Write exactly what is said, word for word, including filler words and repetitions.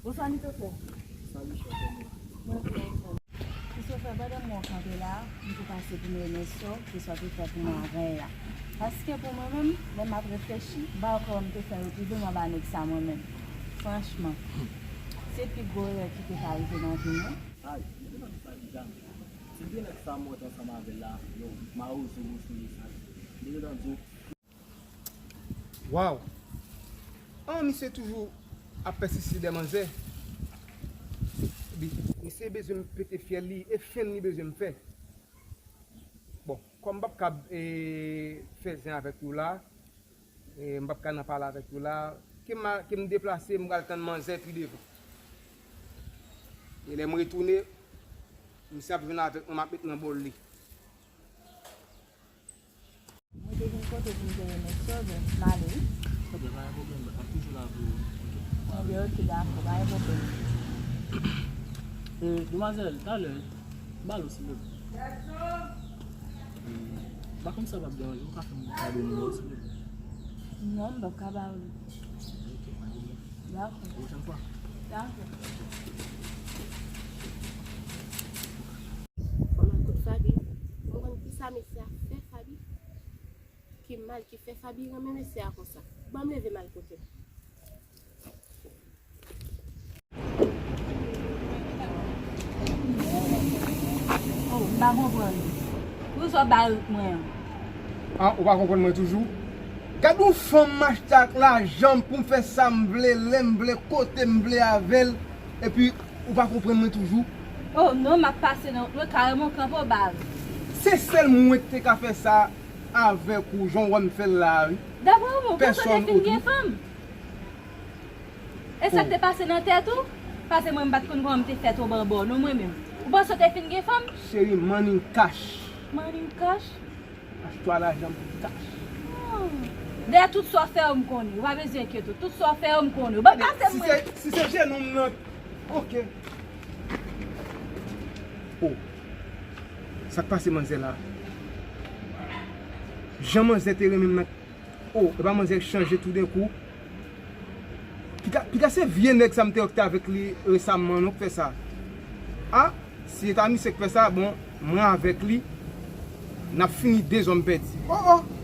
Bonswa, Nitofè. Mwen byen, frè m. Nitofè, pandan mwen kanpe la, m tou pase pou m remèsye w, pou sa w te fè pou mwen avanyè a. Paske pou mwen menm, lè m ap reflechi, m pa wè kòman m te fè retwouve m anba nèg sa mwen menm. Franchman, se pi gwo erè ki te ka rive nan vi mwen. Ay, m te konn sa deja. Se de nèg sa m wè ansanm avè l la, yo, mawozo, wozo, sa. M te gentan di w. Waw! An, misye toujou ap pèsiste dèyè manzè. Epi, misye bezwen m pete fyèl li, e fè n li bezwen m fè. Bon, kòm m p ap kab, e, fè zen avèk yo la, e, m p ap ka nan pale avèk yo la, ke m a, ke m deplase, m pral tann manzè pi devan. E lè m retounen, misye ap jwenn avèk mwen, m ap met nan bòl li. Mwen te vin kote pou m te remèsye w, men m ale wi. Ok, pa gen pwoblèm, m ap toujou la pou ou, ok? Enben, ok, dakò, pa gen pwoblèm. E, demwazèl, talè, ba l, silvouplè. E, m pa konn si sa p ap deranje w, ou ka fè m kado nimewo, silvouplè? Non, m p ap ka ba w li. Ok, pa gen pwoblèm. Dakò. Pwochèn fwa. Dakò. Fò m al kot Faby. Mwen konn ki sa mesye a fè Faby. Ki mal ki fè Faby renmen mesye a konsa. Ban m leve m al kote l. Oh, m pa konprann. Poukisa w bare mwen an? Ah, ou pa konprann mwen toujou? Gad yon fanm m achte ak lajan m pou m fè sa m vle, lè m vle, kote m vle avè l, epi ou pa konprann mwen toujou? Oh, non, m ap pase nan wout mwen, kareman w kanpe w bare. Se sèl mwen ki te ka fè sa avèk ou, jan w wè m fè l la a, wi. Daprè w, ou panse w te fin gen fanm? E sa k te pase nan tèt ou? Paske mwen, m pa t konn kòman m te fè tonbe anba w non, mwen menm. Ou panse w te fin gen fanm? Cheri, money cash. Money cash? Achte w a lajan m pou cash. Hmm. Dèyè tout sa w fè yo, m konnen. Ou pa bezwen enkyete w. Tout sa w fè yo, m konnen. Ou pa pase mwen. Si se, si se jenou m nan, ok. Oh. Sa k pase manzè la? Jan manzè te renmen m nan. Oh, epa manzè chanje toudenkou. Piga, piga se vye nèg sa m te wè ki te avèk li resaman non k fè sa. Ah, si se ta misye k fè sa, bon, mwen avèk li, n ap fini de zòm pèdi. Oh, oh!